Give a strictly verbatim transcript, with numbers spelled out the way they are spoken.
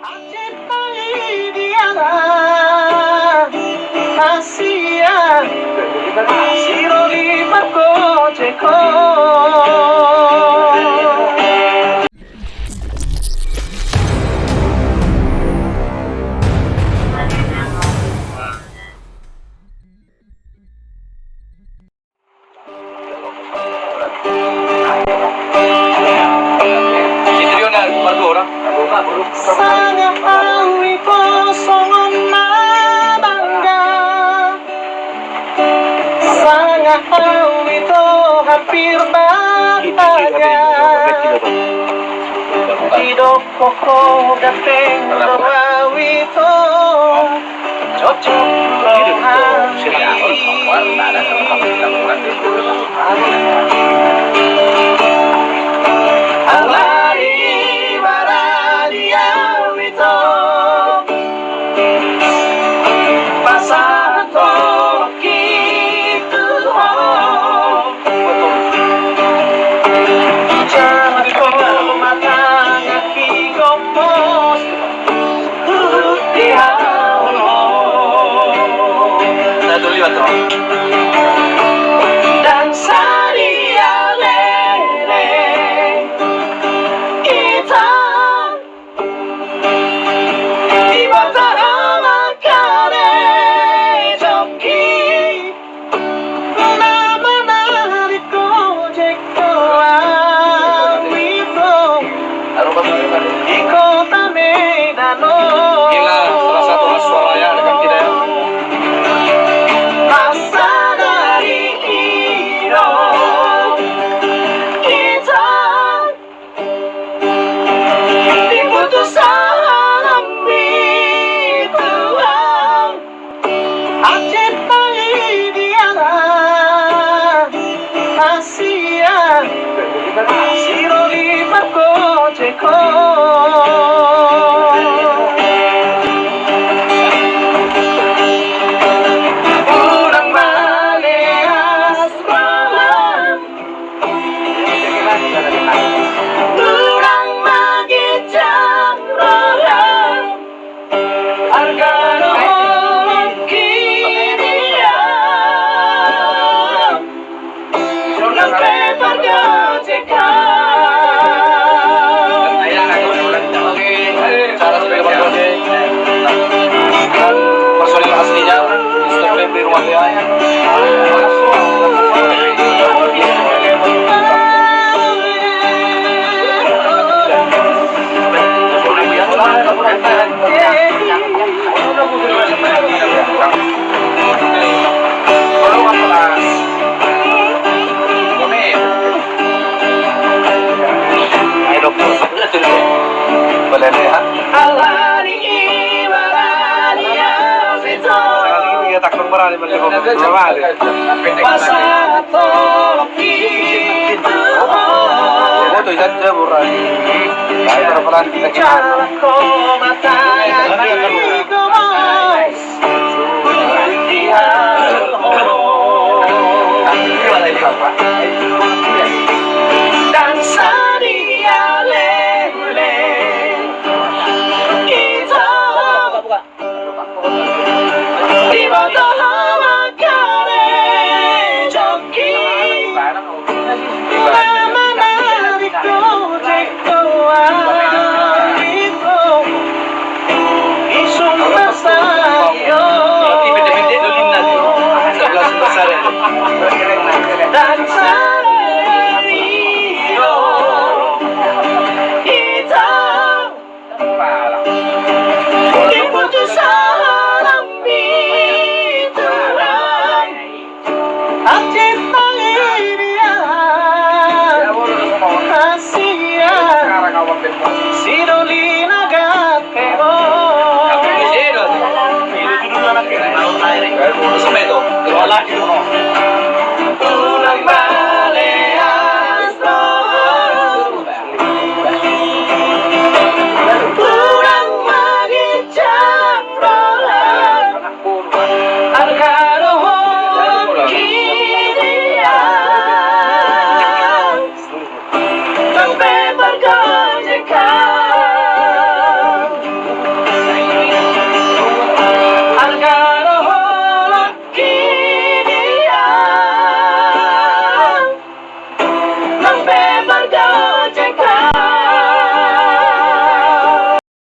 Acitta i diana, asia, siroli margojek ho. Sanga au ito songon na bangga, sanga au ito hampir bahagia. Didok Koko ganteng do au ito, cocok do hami. Alai barani au ito, pasahat ho. Debata ma karejoki, na manarik gojek do au ito di kota Medan on. Gila, salah satu khas Swalaya dengan kita, ya. Pasadari i do hita. Diputus sahalami Tuhan. Acitta i diana, asia, siroli margojek ho. Unang maleas roham. Unang ma ginjang roham. Arga do holong i di au. Sonang pe pargojek au. Cara sebagai personil aslinya, Mister Febri Rumalia. Alani i barani au ito. Ia tak berani berlima kali. Pasahat ho. Foto ikan dia berani. Ayo berapa lagi kita.